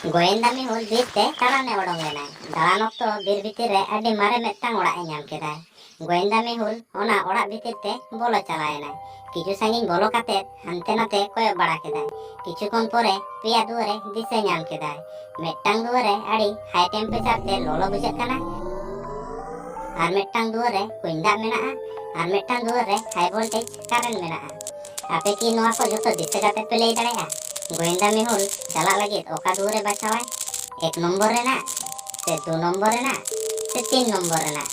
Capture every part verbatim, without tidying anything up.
ᱜᱳᱭᱮᱱᱫᱟ ᱢᱤᱦᱩᱞ ᱵᱤᱨ ᱛᱮ ᱫᱟᱬᱟᱱᱮ ᱚᱰᱚᱝ ᱞᱮᱱᱟᱭ᱾ ᱫᱟᱬᱟᱱ ᱚᱠᱛᱚ ᱵᱤᱨ ᱵᱷᱤᱛᱤᱨ ᱨᱮ ᱟᱹᱰᱤ ᱢᱟᱨᱮ ᱢᱤᱫᱴᱟᱝ ᱚᱲᱟᱜ ᱮ ᱧᱟᱢ ᱠᱮᱫᱟᱭ᱾ ᱜᱳᱭᱮᱱᱫᱟ ᱢᱤᱦᱩᱞ ᱚᱱᱟ ᱚᱲᱟᱜ ᱵᱷᱤᱛᱤᱨ ᱛᱮ ᱵᱚᱞᱚ ᱪᱟᱞᱟᱣ ᱮᱱᱟᱭ᱾ ᱠᱤᱪᱷᱩ ᱥᱟᱺᱜᱤᱧ ᱵᱚᱞᱚ ᱠᱟᱛᱮ ᱦᱟᱱᱛᱮ ᱱᱟᱛᱮ ᱠᱚᱭᱚᱜ ᱵᱟᱲᱟ ᱠᱮᱫᱟᱭ᱾ ᱠᱤᱪᱷᱩ ᱠᱷᱚᱱ ᱯᱚᱨᱮ ᱯᱮᱭᱟ ᱫᱩᱣᱟᱹᱨᱮ ᱫᱤᱥᱟᱹ ᱧᱟᱢ ᱠᱮᱫᱟᱭ᱾ ᱢᱤᱫᱴᱟᱝ ᱫᱩᱣᱟᱹᱨ ᱨᱮ ᱟᱹᱰᱤ ᱦᱟᱭ ᱴᱮᱢᱯᱟᱨᱮᱪᱟᱨ ᱛᱮ ᱞᱚᱞᱚ ᱵᱩᱡᱷᱟᱹᱜ ᱠᱟᱱᱟ, ᱟᱨ ᱢᱤᱫᱴᱟᱝ ᱫᱩᱣᱟᱹᱨ ᱨᱮ ᱠᱩᱧ ᱫᱟᱜ ᱢᱮᱱᱟᱜᱼᱟ, ᱟᱨ ᱢᱤᱫᱴᱟᱝ ᱫᱩᱣᱟᱹᱨ ᱨᱮ ᱦᱟᱭ ᱵᱷᱳᱞᱴᱮᱡᱽ ᱠᱟᱨᱮᱱᱴ ᱢᱮᱱᱟᱜᱼᱟ᱾ ᱟᱯᱮ ᱠᱤ ᱱᱚᱣᱟ ᱠᱚ ᱡᱚᱛᱚ ᱫᱤᱥᱟᱹ ᱠᱟᱛᱮ ᱯᱮ ᱞᱟᱹᱭ ᱫᱟᱲᱮᱭᱟᱜᱼᱟ ᱜᱳᱭᱮᱱᱫᱟ ᱢᱤᱦᱩᱞ ᱪᱟᱞᱟᱜ ᱞᱟᱹᱜᱤᱫ ᱚᱠᱟ ᱫᱩᱣᱟᱹᱨ ᱨᱮ ᱵᱟᱪᱷᱟᱣᱟᱭ? ᱮᱠ ᱱᱚᱢᱵᱚᱨ ᱨᱮᱱᱟᱜ, ᱥᱮ ᱫᱩ ᱱᱚᱢᱵᱚᱨ ᱨᱮᱱᱟᱜ, ᱥᱮ ᱛᱤᱱ ᱱᱚᱢᱵᱚᱨ ᱨᱮᱱᱟᱜ?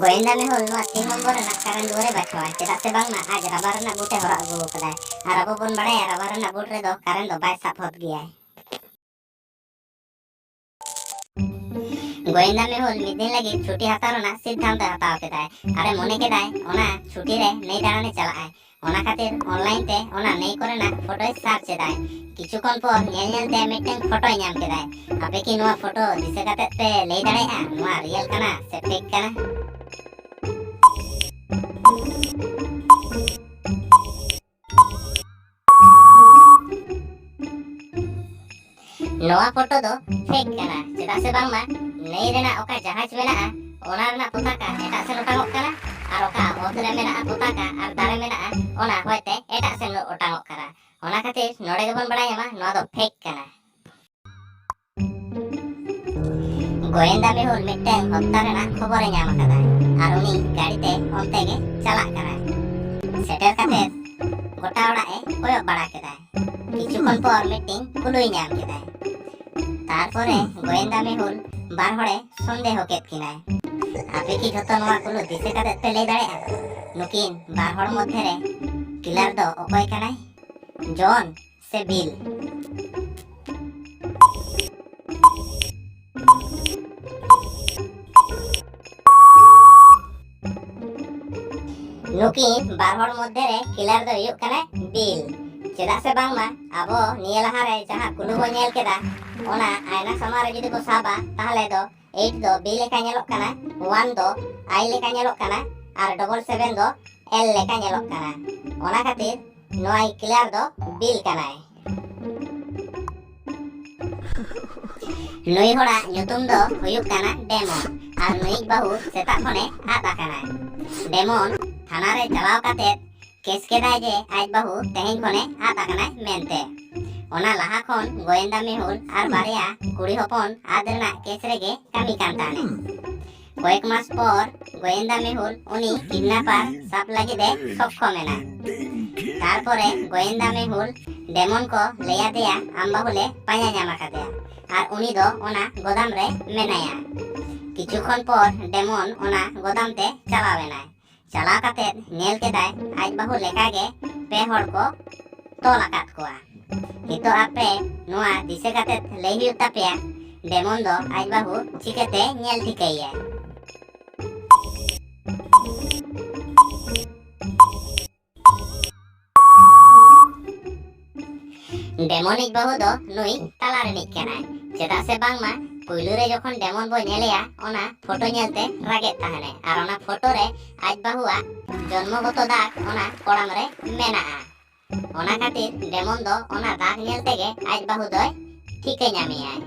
ᱜᱳᱭᱮᱱᱫᱟ ᱢᱤᱦᱩᱞ ᱱᱚᱣᱟ ᱛᱤᱱ ᱱᱚᱢᱵᱚᱨ ᱨᱮᱱᱟᱜ ᱠᱟᱨᱮᱱᱴ ᱫᱩᱣᱟᱹᱨ ᱨᱮ ᱵᱟᱪᱷᱟᱣᱟᱭ, ᱪᱮᱫᱟᱜ ᱥᱮ ᱵᱟᱝᱢᱟ ᱟᱡ ᱨᱟᱵᱟᱨ ᱨᱮᱱᱟᱜ ᱵᱩᱴ ᱮ ᱦᱚᱨᱚᱜ ᱟᱹᱜᱩ ᱟᱠᱟᱫᱟᱭ, ᱟᱨ ᱟᱵᱚ ᱵᱚᱱ ᱵᱟᱲᱟᱭᱟ ᱨᱟᱵᱟᱨ ᱨᱮᱱᱟᱜ ᱵᱩᱴ ᱨᱮᱫᱚ ᱠᱟᱨᱮᱱᱴ ᱫᱚ ᱵᱟᱭ ᱥᱟᱵ ᱦᱚᱫ ᱜᱮᱭᱟᱭ᱾ ᱜᱳᱭᱮᱱᱫᱟ ᱢᱤᱦᱩᱞ ᱢᱤᱫ ᱫᱤᱱ ᱞᱟᱹᱜᱤᱫ ᱪᱷᱩᱴᱤ ᱦᱟᱛᱟᱣ ᱨᱮᱱᱟᱜ ᱥᱤᱫᱽᱫᱷᱟᱱᱛᱚ ᱦᱟᱛᱟᱣ ᱠᱮᱫᱟᱭ᱾ ᱟᱨᱮ ᱢᱚᱱᱮ ᱠᱮᱫᱟᱭ ᱚᱱᱟ ᱪᱷᱩᱴᱤ ᱨᱮ ᱱᱟᱹᱭ ᱫᱟᱬᱟᱱᱮ ᱪᱟᱞᱟᱜᱼᱟᱭ᱾ ᱚᱱᱟ ᱠᱷᱟᱹᱛᱤᱨ ᱚᱱᱞᱟᱭᱤᱱ ᱛᱮ ᱚᱱᱟ ᱱᱟᱹᱭ ᱠᱚᱨᱮᱱᱟᱜ ᱯᱷᱳᱴᱳᱭ ᱥᱟᱨᱪ ᱮᱫᱟᱭ᱾ ᱠᱤᱪᱷᱩ ᱠᱷᱚᱱ ᱯᱚᱨ ᱧᱮᱞ ᱧᱮᱞ ᱛᱮ ᱢᱤᱫᱴᱟᱝ ᱯᱷᱳᱴᱳᱭ ᱧᱟᱢ ᱠᱮᱫᱟᱭ᱾ ᱟᱯᱮ ᱠᱤ ᱱᱚᱣᱟ ᱯᱷᱳᱴᱳ ᱫᱤᱥᱟᱹ ᱠᱟᱛᱮ ᱯᱮ ᱞᱟᱹᱭ ᱫᱟᱲᱮᱭᱟᱜᱼᱟ ᱱᱚᱣᱟ ᱨᱤᱭᱮᱞ ᱠᱟᱱᱟ ᱥᱮ ᱯᱷᱮᱠ ᱠᱟᱱᱟ? ᱱᱚᱣᱟ ᱯᱷᱳᱴᱳ ᱫᱚ ᱯᱷᱮᱠ ᱠᱟᱱᱟ, ᱪᱮᱫᱟᱜ ᱥᱮ ᱵᱟᱝᱢᱟ ᱱᱟᱹᱭ ᱨᱮᱱᱟᱜ ᱚᱠᱟ ᱡᱟᱦᱟᱡᱽ ᱢᱮᱱᱟᱜᱼᱟ, ᱚᱱᱟ ᱨᱮᱱᱟᱜ ᱯᱚᱛᱟᱠᱟ ᱮᱴᱟᱜ ᱥᱮᱱ ᱚᱴᱟᱝᱚᱜ ᱠᱟᱱᱟ, ᱟᱨ ᱚᱠᱟ ᱚᱛ ᱨᱮ ᱢᱮᱱᱟᱜᱼᱟ ᱯᱚᱛᱟᱠᱟ ᱟᱨ ᱫᱟᱨᱮ ᱢᱮᱱᱟᱜᱼᱟ, ᱚᱱᱟ ᱦᱚᱭᱛᱮ ᱮᱴᱟᱜ ᱥᱮᱱ ᱚᱴᱟᱝᱚᱜ ᱠᱟᱱᱟ᱾ ᱚᱱᱟ ᱠᱷᱟᱹᱛᱤᱨ ᱱᱚᱰᱮ ᱜᱮᱵᱚᱱ ᱵᱟᱲᱟᱭ ᱧᱟᱢᱟ ᱱᱚᱣᱟ ᱫᱚ ᱯᱷᱮᱠ ᱠᱟᱱᱟ᱾ ᱜᱳᱭᱮᱱᱫᱟ ᱢᱤᱦᱩᱞ ᱢᱤᱫᱴᱟᱝ ᱦᱚᱛᱛᱟ ᱨᱮᱱᱟᱜ ᱠᱷᱚᱵᱚᱨᱮ ᱧᱟᱢ ᱟᱠᱟᱫᱟ, ᱟᱨ ᱩᱱᱤ ᱜᱟᱹᱰᱤ ᱛᱮ ᱚᱱᱛᱮ ᱜᱮ ᱪᱟᱞᱟᱜ ᱠᱟᱱᱟᱭ᱾ ᱥᱮᱴᱮᱨ ᱠᱟᱛᱮ ᱜᱚᱴᱟ ᱚᱲᱟᱜ ᱮ ᱠᱚᱭᱚᱜ ᱵᱟᱲᱟ ᱠᱮᱫᱟᱭ᱾ ᱠᱤᱪᱷᱩ ᱠᱷᱚᱱ ᱯᱚᱨ ᱢᱤᱫᱴᱤᱝ ᱠᱩᱞᱩᱭ ᱧᱟᱢ ᱠᱮᱫᱟᱭ᱾ ᱛᱟᱨᱯᱚᱨᱮ ᱜᱳᱭᱮᱱᱫᱟ ᱢᱤᱦᱩᱞ ᱵᱟᱨ ᱦᱚᱲᱮ ᱥᱚᱱᱫᱮᱦᱚ ᱠᱮᱫ ᱠᱤᱱᱟᱭ᱾ ᱟᱯᱮ ᱠᱤ ᱡᱷᱚᱛᱚ ᱱᱚᱣᱟ ᱠᱩᱞᱩ ᱫᱤᱥᱟᱹ ᱠᱟᱛᱮ ᱯᱮ ᱞᱟᱹᱭ ᱫᱟᱲᱮᱭᱟᱜᱼᱟ ᱱᱩᱠᱤᱱ ᱵᱟᱨ ᱦᱚᱲ ᱢᱚᱫᱽᱫᱷᱮ ᱨᱮ ᱠᱤᱞᱟᱨ ᱫᱚ ᱚᱠᱚᱭ ᱠᱟᱱᱟᱭ? ᱡᱚᱱ ᱥᱮ ᱵᱤᱞ? ᱱᱩᱠᱤᱱ ᱵᱟᱨ ᱦᱚᱲ ᱢᱚᱫᱽᱫᱷᱮ ᱨᱮ ᱠᱤᱞᱟᱨ ᱫᱚ ᱦᱩᱭᱩᱜ ᱠᱟᱱᱟᱭ ᱵᱤᱞ᱾ ᱪᱮᱫᱟᱜ ᱥᱮ ᱵᱟᱝᱢᱟ ᱟᱵᱚ ᱱᱤᱭᱟᱹ ᱞᱟᱦᱟᱨᱮ ᱡᱟᱦᱟᱸ ᱠᱩᱞᱩ ᱵᱚ ᱧᱮᱞ ᱠᱮᱫᱟ, ᱚᱱᱟ ᱟᱭᱱᱟ ᱥᱟᱢᱟᱝ ᱨᱮ ᱡᱩᱫᱤ ᱵᱚ ᱥᱟᱵᱟ, ᱛᱟᱦᱚᱞᱮ ᱫᱚ ᱮᱭᱤᱴ ᱫᱚ ᱵᱤ ᱞᱮᱠᱟ ᱧᱮᱞᱚᱜ ᱠᱟᱱᱟ, ᱚᱣᱟᱱ ᱫᱚ ᱟᱭ ᱞᱮᱠᱟ ᱧᱮᱞᱚᱜ ᱠᱟᱱᱟ, ᱟᱨ ᱰᱚᱵᱚᱞ ᱥᱮᱵᱷᱮᱱ ᱫᱚ ᱮᱞ ᱞᱮᱠᱟ ᱧᱮᱞᱚᱜ ᱠᱟᱱᱟ᱾ ᱚᱱᱟ ᱠᱷᱟᱹᱛᱤᱨ ᱱᱚᱣᱟ ᱠᱤᱞᱟᱨ ᱫᱚ ᱵᱤᱞ ᱠᱟᱱᱟᱭ᱾ ᱱᱩᱭ ᱦᱚᱲᱟᱜ ᱧᱩᱛᱩᱢ ᱫᱚ ᱦᱩᱭᱩᱜ ᱠᱟᱱᱟ ᱰᱮᱢᱚᱱ, ᱟᱨ ᱱᱩᱭᱤᱡ ᱵᱟᱹᱦᱩ ᱥᱮᱛᱟᱜ ᱠᱷᱚᱱᱮ ᱟᱫ ᱟᱠᱟᱱᱟᱭ᱾ ᱰᱮᱢᱚᱱ ᱛᱷᱟᱱᱟ ᱨᱮ ᱪᱟᱞᱟᱣ ᱠᱟᱛᱮ ᱠᱮᱥ ᱠᱮᱫᱟᱭ ᱡᱮ ᱟᱡ ᱵᱟᱹᱦᱩ ᱛᱮᱦᱮᱧ ᱠᱷᱚᱱᱮ ᱟᱫ ᱟᱠᱟᱱᱟᱭ ᱢᱮᱱᱛᱮ᱾ ᱚᱱᱟ ᱞᱟᱦᱟ ᱠᱷᱚᱱ ᱜᱳᱭᱮᱱᱫᱟ ᱢᱮᱦᱩᱞ ᱟᱨ ᱵᱟᱨᱭᱟ ᱠᱩᱲᱤ ᱦᱚᱯᱚᱱ ᱟᱫ ᱨᱮᱱᱟᱜ ᱠᱮᱥ ᱨᱮᱜᱮ ᱠᱟᱹᱢᱤ ᱠᱟᱱ ᱛᱟᱦᱮᱸᱫ᱾ ᱠᱚᱭᱮᱠ ᱢᱟᱥ ᱯᱚᱨ ᱜᱳᱭᱮᱱᱫᱟ ᱢᱮᱦᱩᱞ ᱩᱱᱤ ᱠᱤᱰᱱᱟᱯᱟᱨ ᱥᱟᱵ ᱞᱟᱹᱜᱤᱫ ᱮ ᱥᱚᱠᱠᱷᱚᱢ ᱮᱱᱟ᱾ ᱛᱟᱨᱯᱚᱨᱮ ᱜᱳᱭᱮᱱᱫᱟ ᱢᱮᱦᱩᱞ ᱰᱮᱢᱚᱱ ᱠᱚ ᱞᱟᱹᱭ ᱟᱫᱮᱭᱟ, ᱟᱢ ᱵᱟᱹᱦᱩ ᱞᱮ ᱯᱟᱸᱡᱟ ᱧᱟᱢ ᱟᱠᱟᱫᱮᱭᱟ ᱟᱨ ᱩᱱᱤ ᱫᱚ ᱚᱱᱟ ᱜᱚᱫᱟᱢ ᱨᱮ ᱢᱮᱱᱟᱭᱟ᱾ ᱠᱤᱪᱷᱩ ᱠᱷᱚᱱ ᱯᱚᱨ ᱰᱮᱢᱚᱱ ᱚᱱᱟ ᱜᱚᱫᱟᱢ ᱛᱮ ᱪᱟᱞᱟᱣ ᱮᱱᱟᱭ᱾ ᱪᱟᱞᱟᱣ ᱠᱟᱛᱮ ᱧᱮᱞ ᱠᱮᱫᱟᱭ ᱟᱡ ᱵᱟᱹᱦᱩ ᱞᱮᱠᱟᱜᱮ ᱯᱮ ᱦᱚᱲ ᱠᱚ ᱛᱚᱞ ᱟᱠᱟᱫ ᱠᱚᱣᱟ᱾ ᱱᱤᱛᱚᱜ ᱟᱯᱮ ᱱᱚᱣᱟ ᱫᱤᱥᱟᱹ ᱠᱟᱛᱮ ᱞᱟᱹᱭ ᱦᱩᱭᱩᱜ ᱛᱟᱯᱮᱭᱟ, ᱰᱮᱢᱚᱱ ᱫᱚ ᱟᱡ ᱵᱟᱹᱦᱩ ᱪᱤᱠᱟᱹᱛᱮ ᱧᱮᱞ ᱴᱷᱤᱠᱟᱹᱭᱮᱭᱟ᱾ ᱰᱮᱢᱚᱱᱤᱡ ᱵᱟᱹᱦᱩ ᱫᱚ ᱱᱩᱭ ᱛᱟᱞᱟ ᱨᱤᱱᱤᱡ ᱠᱟᱱᱟᱭ, ᱪᱮᱫᱟᱜ ᱥᱮ ᱵᱟᱝᱢᱟ ᱯᱩᱭᱞᱩ ᱨᱮ ᱡᱚᱠᱷᱚᱱ ᱰᱮᱢᱚᱱ ᱵᱚ ᱧᱮᱞᱮᱭᱟ, ᱚᱱᱟ ᱯᱷᱳᱴᱳ ᱧᱮᱞᱛᱮ ᱨᱟᱜᱮᱫ ᱛᱟᱦᱮᱱᱟᱭ, ᱟᱨ ᱚᱱᱟ ᱯᱷᱳᱴᱳ ᱨᱮ ᱟᱡ ᱵᱟᱹᱦᱩᱣᱟᱜ ᱡᱚᱱᱢᱚᱜᱚᱛᱚ ᱫᱟᱜᱽ ᱚᱱᱟ ᱠᱚᱲᱟᱢ ᱨᱮ ᱢᱮᱱᱟᱜᱼᱟ᱾ ᱚᱱᱟ ᱠᱷᱟᱹᱛᱤᱨ ᱰᱮᱢᱚᱱ ᱫᱚ ᱚᱱᱟ ᱫᱟᱜᱽ ᱧᱮᱞ ᱛᱮᱜᱮ ᱟᱡ ᱵᱟᱹᱦᱩ ᱫᱚᱭ ᱴᱷᱤᱠᱟᱹ ᱧᱟᱢᱮᱭᱟᱭ᱾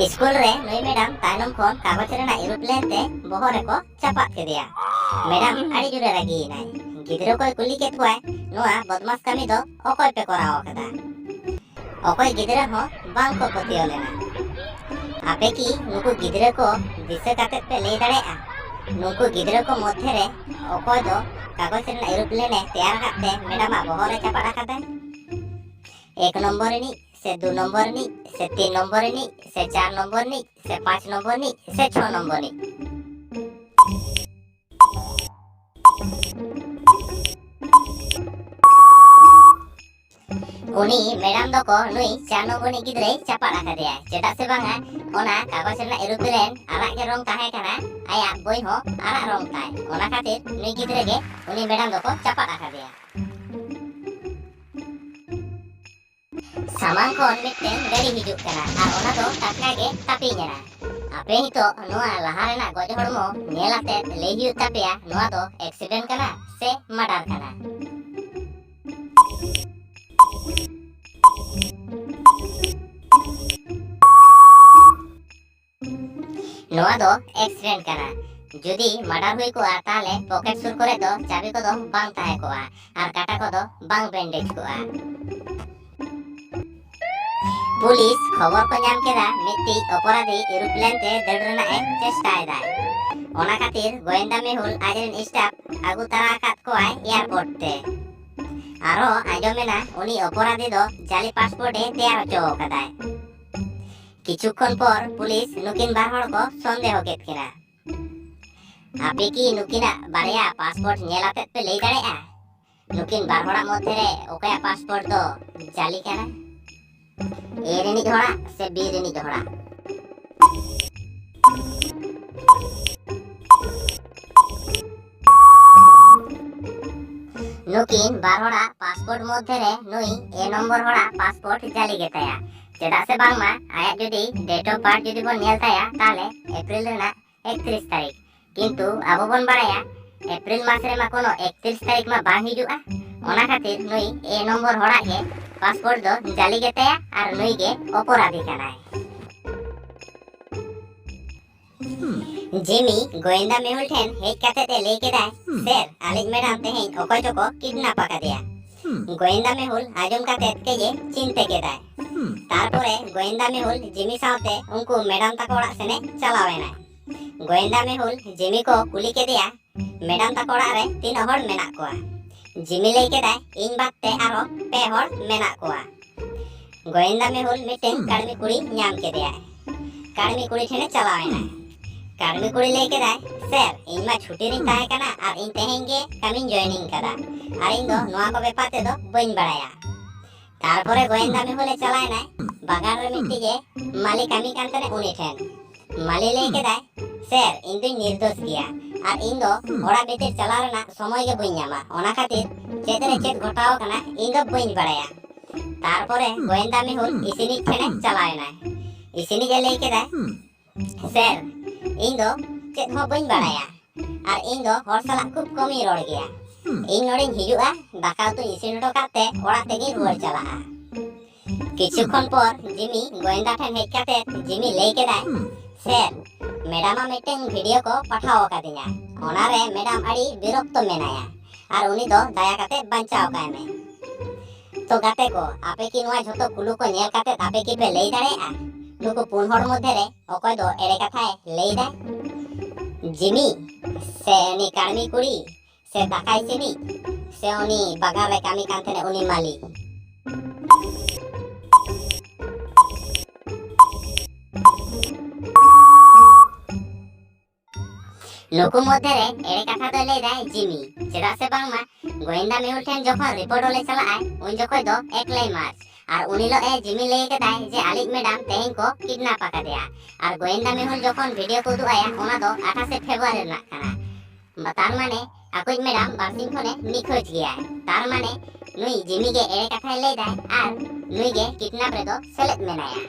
ᱤᱥᱠᱩᱞ ᱨᱮ ᱱᱩᱭ ᱢᱮᱰᱟᱢ ᱛᱟᱭᱱᱚᱢ ᱠᱷᱚᱱ ᱠᱟᱜᱚᱡᱽ ᱨᱮᱱᱟᱜ ᱮᱨᱳᱯᱞᱮᱱ ᱛᱮ ᱵᱚᱦᱚᱜ ᱨᱮᱠᱚ ᱪᱟᱯᱟᱫ ᱠᱮᱫᱮᱭᱟ᱾ ᱢᱮᱰᱟᱢ ᱟᱹᱰᱤ ᱡᱳᱨᱮ ᱨᱟᱹᱜᱤᱭᱮᱱᱟᱭ᱾ ᱜᱤᱫᱽᱨᱟᱹ ᱠᱚᱭ ᱠᱩᱞᱤ ᱠᱮᱫ ᱠᱚᱣᱟᱭ, ᱱᱚᱣᱟ ᱵᱚᱫᱢᱟᱥ ᱠᱟᱹᱢᱤ ᱫᱚ ᱚᱠᱚᱭ ᱯᱮ ᱠᱚᱨᱟᱣ ᱟᱠᱟᱫᱟ? ᱚᱠᱚᱭ ᱜᱤᱫᱽᱨᱟᱹ ᱦᱚᱸ ᱵᱟᱝ ᱠᱚ ᱯᱟᱹᱛᱭᱟᱹᱣ ᱞᱮᱱᱟ᱾ ᱟᱯᱮ ᱠᱤ ᱱᱩᱠᱩ ᱜᱤᱫᱽᱨᱟᱹ ᱠᱚ ᱫᱤᱥᱟᱹ ᱠᱟᱛᱮ ᱯᱮ ᱞᱟᱹᱭ ᱫᱟᱲᱮᱭᱟᱜᱼᱟ, ᱱᱩᱠᱩ ᱜᱤᱫᱽᱨᱟᱹ ᱠᱚ ᱢᱚᱫᱽᱫᱷᱮ ᱨᱮ ᱚᱠᱚᱭ ᱫᱚ ᱠᱟᱜᱚᱡᱽ ᱨᱮᱱᱟᱜ ᱮᱨᱳᱯᱞᱮᱱ ᱮ ᱛᱮᱭᱟᱨ ᱟᱠᱟᱫ ᱛᱮ ᱢᱮᱰᱟᱢᱟᱜ ᱵᱚᱦᱚᱜ ᱨᱮ ᱪᱟᱯᱟᱫ ᱟᱠᱟᱫᱟᱭ? ᱮᱠ ᱱᱚᱢᱵᱚᱨ ᱨᱤᱱᱤᱡ ᱥᱮ ᱫᱩ ᱱᱚᱢᱵᱚᱨ ᱨᱤᱱᱤᱡ ᱥᱮ ᱛᱤᱱ ᱱᱚᱢᱵᱚᱨ ᱨᱤᱱᱤᱡ ᱥᱮ ᱪᱟᱨ ᱱᱚᱢᱵᱚᱨ ᱨᱤᱱᱤᱡ ᱥᱮ ᱯᱟᱸᱪ ᱱᱚᱢᱵᱚᱨ ᱨᱤᱱᱤᱡ ᱥᱮ ᱪᱷᱚ ᱱᱚᱢᱵᱚᱨ ᱨᱤᱱᱤᱡ? ᱩᱱᱤ ᱢᱮᱰᱟᱢ ᱫᱚᱠᱚ ᱱᱩᱭ ᱪᱟᱨ ᱱᱚᱢᱵᱚᱨ ᱨᱤᱱᱤᱡ ᱜᱤᱫᱽᱨᱟᱹᱭ ᱪᱟᱯᱟᱫ ᱟᱠᱟᱫᱮᱭᱟ᱾ ᱪᱮᱫᱟᱜ ᱥᱮ ᱵᱟᱝᱟ, ᱚᱱᱟ ᱠᱟᱜᱚᱡᱽ ᱨᱮᱱᱟᱜ ᱮᱨᱳᱯᱞᱮᱱ ᱟᱨᱟᱜ ᱜᱮ ᱨᱚᱝ ᱛᱟᱦᱮᱸ ᱠᱟᱱᱟ, ᱟᱭᱟᱜ ᱵᱳᱭ ᱦᱚᱸ ᱟᱨᱟᱜ ᱨᱚᱝ ᱛᱟᱭ᱾ ᱚᱱᱟ ᱠᱷᱟᱹᱛᱤᱨ ᱱᱩᱭ ᱜᱤᱫᱽᱨᱟᱹ ᱜᱮ ᱩᱱᱤ ᱢᱮᱰᱟᱢ ᱫᱚᱠᱚ ᱪᱟᱯᱟᱫ ᱟᱠᱟᱫᱮᱭᱟ᱾ ᱥᱟᱢᱟᱝ ᱠᱷᱚᱱ ᱢᱤᱫᱴᱮᱱ ᱜᱟᱹᱰᱤ ᱦᱤᱡᱩᱜ ᱠᱟᱱᱟ ᱟᱨ ᱚᱱᱟ ᱫᱚ ᱴᱟᱴᱠᱟ ᱜᱮ ᱛᱟᱹᱯᱤᱧ ᱮᱱᱟ᱾ ᱟᱯᱮ ᱱᱤᱛᱚᱜ ᱱᱚᱣᱟ ᱞᱟᱦᱟ ᱨᱮᱱᱟᱜ ᱜᱚᱡ ᱦᱚᱲᱢᱚ ᱧᱮᱞ ᱟᱛᱮᱫ ᱞᱟᱹᱭ ᱦᱩᱭᱩᱜ ᱛᱟᱯᱮᱭᱟ, ᱱᱚᱣᱟ ᱫᱚ ᱮᱠᱥᱤᱰᱮᱱᱴ ᱠᱟᱱᱟ ᱥᱮ ᱢᱟᱨᱰᱟᱨ ᱠᱟᱱᱟ᱾ ᱱᱚᱣᱟ ᱫᱚ ᱮᱠᱥᱤᱰᱮᱱᱴ ᱠᱟᱱᱟ᱾ ᱡᱩᱫᱤ ᱢᱟᱨᱰᱟᱨ ᱦᱩᱭ ᱠᱚᱜᱼᱟ, ᱛᱟᱦᱞᱮ ᱯᱚᱠᱮᱴ ᱥᱩᱨ ᱠᱚᱨᱮ ᱫᱚ ᱪᱟᱵᱤ ᱠᱚᱫᱚ ᱵᱟᱝ ᱛᱟᱦᱮᱸ ᱠᱚᱜᱼᱟ ᱟᱨ ᱠᱟᱴᱟ ᱠᱚᱫᱚ ᱵᱟᱝ ᱵᱮᱱᱰᱮᱡᱽ ᱠᱚᱜᱼᱟ᱾ ᱯᱩᱞᱤᱥ ᱠᱷᱚᱵᱚᱨ ᱠᱚ ᱧᱟᱢ ᱠᱮᱫᱟ, ᱢᱤᱫᱴᱤᱡ ᱚᱯᱚᱨᱟᱫᱷᱤ ᱮᱨᱳᱯᱞᱮᱱ ᱛᱮ ᱫᱟᱹᱲ ᱨᱮᱱᱟᱜ ᱮ ᱪᱮᱥᱴᱟᱭᱮᱫᱟᱭ᱾ ᱚᱱᱟ ᱠᱷᱟᱹᱛᱤᱨ ᱜᱳᱭᱮᱱᱫᱟ ᱢᱮᱦᱩᱞ ᱟᱡᱨᱮᱱ ᱥᱴᱟᱯ ᱟᱹᱜᱩ ᱛᱟᱨᱟ ᱟᱠᱟᱫ ᱠᱚᱣᱟᱭ ᱮᱭᱟᱨᱯᱳᱨᱴ ᱛᱮ᱾ ᱟᱨᱦᱚᱸ ᱟᱸᱡᱚᱢᱮᱱᱟ, ᱩᱱᱤ ᱚᱯᱚᱨᱟᱫᱷᱤ ᱫᱚ ᱡᱟᱞᱤ ᱯᱟᱥᱯᱳᱨᱴ ᱮ ᱛᱮᱭᱟᱨ ᱦᱚᱪᱚ ᱟᱠᱟᱫᱟᱭ᱾ ᱠᱤᱪᱷᱩ ᱠᱷᱚᱱ ᱯᱚᱨ ᱯᱩᱞᱤᱥ ᱱᱩᱠᱤᱱ ᱵᱟᱨ ᱦᱚᱲ ᱠᱚ ᱥᱚᱱᱫᱮᱦᱚ ᱠᱮᱫ ᱠᱤᱱᱟ᱾ ᱟᱯᱮ ᱠᱤ ᱱᱩᱠᱤᱱᱟᱜ ᱵᱟᱨᱭᱟ ᱯᱟᱥᱯᱳᱨᱴ ᱧᱮᱞ ᱟᱛᱮᱫ ᱯᱮ ᱞᱟᱹᱭ ᱫᱟᱲᱮᱭᱟᱜᱼᱟ, ᱱᱩᱠᱤᱱ ᱵᱟᱨ ᱦᱚᱲᱟᱜ ᱢᱚᱫᱽᱫᱷᱮ ᱨᱮ ᱚᱠᱚᱭᱟᱜ ᱯᱟᱥᱯᱳᱨᱴ ᱫᱚ ᱡᱟᱞᱤ ᱠᱟᱱᱟ? ᱮ ᱨᱤᱱᱤᱡ ᱦᱚᱲᱟᱜ ᱥᱮ ᱵᱤ ᱨᱤᱱᱤᱡ ᱦᱚᱲᱟᱜ? ᱱᱩᱠᱤᱱ ᱵᱟᱨ ᱦᱚᱲᱟᱜ ᱯᱟᱥᱯᱳᱨᱴ ᱢᱚᱫᱽᱫᱷᱮ ᱨᱮ ᱱᱩᱭ ᱮ ᱱᱚᱢᱵᱚᱨ ᱦᱚᱲᱟᱜ ᱯᱟᱥᱯᱳᱨᱴ ᱡᱟᱞᱤ ᱜᱮᱛᱟᱭᱟ᱾ ᱪᱮᱫᱟᱜ ᱥᱮ ᱵᱟᱝᱢᱟ ᱟᱭᱟᱜ ᱡᱩᱫᱤ date of birth ᱡᱩᱫᱤ ᱵᱚᱱ ᱧᱮᱞ ᱛᱟᱭᱟ, ᱛᱟᱦᱞᱮ ᱮᱯᱨᱤᱞ ᱨᱮᱱᱟᱜ ᱮᱠᱛᱨᱤᱥ ᱛᱟᱹᱨᱤᱠᱷ᱾ ᱠᱤᱱᱛᱩ ᱟᱵᱚ ᱵᱚᱱ ᱵᱟᱲᱟᱭᱟ ᱮᱯᱨᱤᱞ ᱢᱟᱥ ᱨᱮᱢᱟ ᱠᱳᱱᱳ ᱮᱠᱛᱨᱤᱥ ᱛᱟᱹᱨᱤᱠᱷ ᱢᱟ ᱵᱟᱝ ᱦᱤᱡᱩᱜᱼᱟ᱾ ᱚᱱᱟ ᱠᱷᱟᱹᱛᱤᱨ ᱱᱩᱭ ᱮ ᱱᱚᱢᱵᱚᱨ ᱦᱚᱲᱟᱜ ᱜᱮ ᱯᱟᱥᱯᱳᱨᱴ ᱫᱚ ᱡᱟᱞᱤ ᱜᱮᱛᱟᱭᱟ ᱟᱨ ᱱᱩᱭ ᱜᱮ ᱚᱯᱚᱨᱟᱫᱷᱤ ᱠᱟᱱᱟᱭ᱾ ᱡᱤᱢᱤ ᱜᱳᱭᱮᱱᱫᱟ ᱢᱮᱦᱩᱞ ᱴᱷᱮᱱ ᱦᱮᱡ ᱠᱟᱛᱮ ᱮ ᱞᱟᱹᱭ ᱠᱮᱫᱟᱭ, "ᱥᱮᱨ, ᱟᱞᱮᱭᱤᱡ ᱢᱮᱰᱟᱢ ᱛᱮᱦᱮᱧ ᱚᱠᱚᱭ ᱪᱚᱠᱚ ᱠᱤᱰᱱᱟᱯ ᱟᱠᱟᱫᱮᱭᱟ᱾" ᱜᱳᱭᱮᱱᱫᱟ ᱢᱮᱦᱩᱞ ᱟᱸᱡᱚᱢ ᱠᱟᱛᱮ ᱠᱟᱹᱡ ᱮ ᱪᱤᱱᱛᱟᱹ ᱠᱮᱫᱟᱭ᱾ ᱛᱟᱨᱯᱚᱨᱮ ᱜᱳᱭᱮᱱᱫᱟ ᱢᱮᱦᱩᱞ ᱡᱤᱢᱤ ᱥᱟᱶᱛᱮ ᱩᱱᱠᱩ ᱢᱮᱰᱟᱢ ᱛᱟᱠᱚ ᱚᱲᱟᱜ ᱥᱮᱱ ᱮ ᱪᱟᱞᱟᱣ ᱮᱱᱟᱭ᱾ ᱜᱳᱭᱮᱱᱫᱟ ᱢᱮᱦᱩᱞ ᱡᱤᱢᱤ ᱠᱚ ᱠᱩᱞᱤ ᱠᱮᱫᱮᱭᱟ, "ᱢᱮᱰᱟᱢ ᱛᱟᱠᱚ ᱚᱲᱟᱜ ᱨᱮ ᱛᱤᱱᱟᱹᱜ ᱦᱚᱲ ᱢᱮᱱᱟᱜ ᱠᱚᱣᱟ?" ᱡᱤᱢᱤ ᱞᱟᱹᱭ ᱠᱮᱫᱟᱭ, "ᱤᱧ ᱵᱟᱫ ᱛᱮ ᱟᱨᱦᱚᱸ ᱯᱮ ᱦᱚᱲ ᱢᱮᱱᱟᱜ ᱠᱚᱣᱟ᱾" ᱜᱳᱭᱮᱱᱫᱟ ᱢᱮᱦᱩᱞ ᱢᱤᱫᱴᱮᱱ ᱠᱟᱹᱲᱢᱤ ᱠᱩᱲᱤ ᱧᱟᱢ ᱠᱮᱫᱮᱭᱟᱭ᱾ ᱠᱟᱹᱲᱢᱤ ᱠᱩᱲᱤ ᱴᱷᱮᱱᱮ ᱪᱟᱞᱟᱣ ᱮᱱᱟᱭ᱾ ᱠᱟᱹᱲᱢᱤ ᱠᱩᱲᱤ ᱞᱟᱹᱭ ᱠᱮᱫᱟᱭ, "ᱥᱮᱨ, ᱤᱧ ᱢᱟ ᱪᱷᱩᱴᱤ ᱨᱤᱧ ᱛᱟᱦᱮᱸ ᱠᱟᱱᱟ ᱟᱨ ᱤᱧ ᱛᱮᱦᱮᱧ ᱜᱮ ᱠᱟᱹᱢᱤᱧ ᱡᱚᱭᱮᱱᱤᱝ ᱠᱟᱫᱟ ᱟᱨ ᱤᱧ ᱫᱚ ᱱᱚᱣᱟ ᱠᱚ ᱵᱮᱯᱟᱨ ᱛᱮᱫᱚ ᱵᱟᱹᱧ ᱵᱟᱲᱟᱭᱟ᱾" ᱛᱟᱨᱯᱚᱨᱮ ᱜᱳᱭᱮᱱᱫᱟ ᱢᱮᱦᱩᱞᱮ ᱪᱟᱞᱟᱣ ᱮᱱᱟᱭ ᱵᱟᱜᱟᱱ ᱨᱮ ᱢᱤᱫᱴᱤᱡ ᱮ ᱢᱟᱹᱞᱤ ᱠᱟᱹᱢᱤ ᱠᱟᱱ ᱛᱟᱦᱮᱱᱟ ᱩᱱᱤ ᱴᱷᱮᱱ᱾ ᱢᱟᱹᱞᱤ ᱞᱟᱹᱭ ᱠᱮᱫᱟᱭ, "ᱥᱮᱨ, ᱤᱧ ᱫᱚᱧ ᱱᱤᱨᱫᱳᱥ ᱜᱮᱭᱟ ᱟᱨ ᱤᱧ ᱫᱚ ᱚᱲᱟᱜ ᱵᱷᱤᱛᱤᱨ ᱪᱟᱞᱟᱣ ᱨᱮᱱᱟᱜ ᱥᱚᱢᱚᱭ ᱜᱮ ᱵᱟᱹᱧ ᱧᱟᱢᱟ᱾ ᱚᱱᱟ ᱠᱷᱟᱹᱛᱤᱨ ᱪᱮᱫ ᱨᱮ ᱪᱮᱫ ᱜᱷᱚᱴᱟᱣ ᱟᱠᱟᱱᱟ ᱤᱧ ᱫᱚ ᱵᱟᱹᱧ ᱵᱟᱲᱟᱭᱟ᱾" ᱛᱟᱨᱯᱚᱨᱮ ᱜᱳᱭᱮᱱᱫᱟ ᱢᱮᱦᱩᱞ ᱤᱥᱤᱱᱤᱡ ᱴᱷᱮᱱᱮ ᱪᱟᱞᱟᱣ ᱮᱱᱟᱭ᱾ ᱤᱥᱤᱱᱤᱡ ᱮ ᱞᱟᱹᱭ ᱠᱮᱫᱟᱭ, "ᱥᱮᱨ, ᱤᱧ ᱫᱚ ᱪᱮᱫ ᱦᱚᱸ ᱵᱟᱹᱧ ᱵᱟᱲᱟᱭᱟ ᱟᱨ ᱤᱧ ᱫᱚ ᱦᱚᱲ ᱥᱟᱞᱟᱜ ᱠᱷᱩᱵ ᱠᱚᱢᱤᱧ ᱨᱚᱲ ᱜᱮᱭᱟ᱾ ᱤᱧ ᱱᱚᱰᱮᱧ ᱦᱤᱡᱩᱜᱼᱟ, ᱫᱟᱠᱟ ᱩᱛᱩᱧ ᱤᱥᱤᱱ ᱦᱚᱴᱚ ᱠᱟᱜ ᱛᱮ ᱚᱲᱟᱜ ᱛᱮᱜᱤᱧ ᱨᱩᱣᱟᱹᱲ ᱪᱟᱞᱟᱜᱼᱟ᱾" ᱠᱤᱪᱷᱩ ᱠᱷᱚᱱ ᱯᱚᱨ ᱡᱤᱢᱤ ᱜᱳᱭᱮᱱᱫᱟ ᱴᱷᱮᱱ ᱦᱮᱡ ᱠᱟᱛᱮ ᱡᱤᱢᱤ ᱞᱟᱹᱭ ᱠᱮᱫᱟᱭ, "ᱥᱮᱨ, ᱢᱮᱰᱟᱢᱟᱜ ᱢᱤᱫᱴᱟᱝ ᱵᱷᱤᱰᱤᱭᱳ ᱠᱚ ᱯᱟᱴᱷᱟᱣ ᱟᱠᱟᱫᱤᱧᱟ, ᱚᱱᱟᱨᱮ ᱢᱮᱰᱟᱢ ᱟᱹᱰᱤ ᱵᱤᱨᱚᱠᱛᱚ ᱢᱮᱱᱟᱭᱟ ᱟᱨ ᱩᱱᱤ ᱫᱚ ᱫᱟᱭᱟ ᱠᱟᱛᱮ ᱵᱟᱧᱪᱟᱣ ᱠᱟᱭ ᱢᱮ᱾" ᱛᱚ ᱜᱟᱛᱮ ᱠᱚ, ᱟᱯᱮ ᱠᱤ ᱱᱚᱣᱟ ᱡᱷᱚᱛᱚ ᱠᱩᱞᱩ ᱠᱚ ᱧᱮᱞ ᱠᱟᱛᱮ ᱟᱯᱮ ᱠᱤ ᱯᱮ ᱞᱟᱹᱭ ᱫᱟᱲᱮᱭᱟᱜᱼᱟ ᱱᱩᱠᱩ ᱯᱩᱱ ᱦᱚᱲ ᱢᱚᱫᱽᱫᱷᱮ ᱨᱮ ᱚᱠᱚᱭ ᱫᱚ ᱮᱲᱮ ᱠᱟᱛᱷᱟᱭ ᱞᱟᱹᱭ ᱫᱟᱭ? ᱡᱤᱢᱤ, ᱥᱮ ᱩᱱᱤ ᱠᱟᱹᱲᱢᱤ ᱠᱩᱲᱤ, ᱥᱮ ᱫᱟᱠᱟ ᱤᱥᱤᱱᱤᱡ, ᱥᱮ ᱩᱱᱤ ᱵᱟᱜᱟᱱ ᱨᱮ ᱠᱟᱹᱢᱤ ᱠᱟᱱ ᱛᱟᱦᱮᱱ ᱩᱱᱤ ᱢᱟᱹᱞᱤ? ᱱᱩᱠᱩ ᱢᱚᱫᱽᱫᱷᱮ ᱨᱮ ᱮᱲᱮ ᱠᱟᱛᱷᱟ ᱫᱚᱭ ᱞᱟᱹᱭ ᱫᱟᱭ ᱡᱤᱢᱤ, ᱪᱮᱫᱟᱜ ᱥᱮ ᱵᱟᱝᱢᱟ ᱜᱳᱭᱮᱱᱫᱟ ᱢᱮᱦᱩᱞ ᱴᱷᱮᱱ ᱡᱚᱠᱷᱚᱱ ᱨᱤᱯᱳᱨᱴ ᱚᱞᱮ ᱪᱟᱞᱟᱜᱼᱟᱭ, ᱩᱱ ᱡᱚᱠᱷᱚᱡ ᱫᱚ ᱮᱠᱞᱟᱭ ᱢᱟᱨᱪ, ᱟᱨ ᱩᱱ ᱦᱤᱞᱳᱜ ᱮ ᱡᱤᱢᱤ ᱞᱟᱹᱭ ᱠᱮᱫᱟᱭ ᱡᱮ ᱟᱞᱮᱭᱤᱡ ᱢᱮᱰᱟᱢ ᱛᱮᱦᱮᱧ ᱠᱚ ᱠᱤᱰᱱᱟᱯ ᱟᱠᱟᱫᱮᱭᱟ, ᱟᱨ ᱜᱳᱭᱮᱱᱫᱟ ᱢᱮᱦᱩᱞ ᱡᱚᱠᱷᱚᱱ ᱵᱷᱤᱰᱤᱭᱳ ᱠᱚ ᱩᱫᱩᱜ ᱟᱭᱟ, ᱚᱱᱟ ᱫᱚ ᱟᱴᱷᱟᱥᱮ ᱯᱷᱮᱵᱽᱨᱩᱣᱟᱨᱤ ᱨᱮᱱᱟᱜ ᱠᱟᱱᱟ᱾ ᱛᱟᱨ ᱢᱟᱱᱮ ᱟᱠᱚᱭᱤᱡ ᱢᱮᱰᱟᱢ ᱵᱟᱨᱥᱤᱧ ᱠᱷᱚᱱᱮ ᱱᱤᱠᱷᱳᱡᱽ ᱜᱮᱭᱟᱭ᱾ ᱛᱟᱨ ᱢᱟᱱᱮ ᱱᱩᱭ ᱡᱤᱢᱤ ᱜᱮ ᱮᱲᱮ ᱠᱟᱛᱷᱟᱭ ᱞᱟᱹᱭ ᱫᱟᱭ ᱟᱨ ᱱᱩᱭ ᱜᱮ ᱠᱤᱰᱱᱟᱯ ᱨᱮᱫᱚ ᱥᱮᱞᱮᱫ ᱢᱮᱱᱟᱭᱟ᱾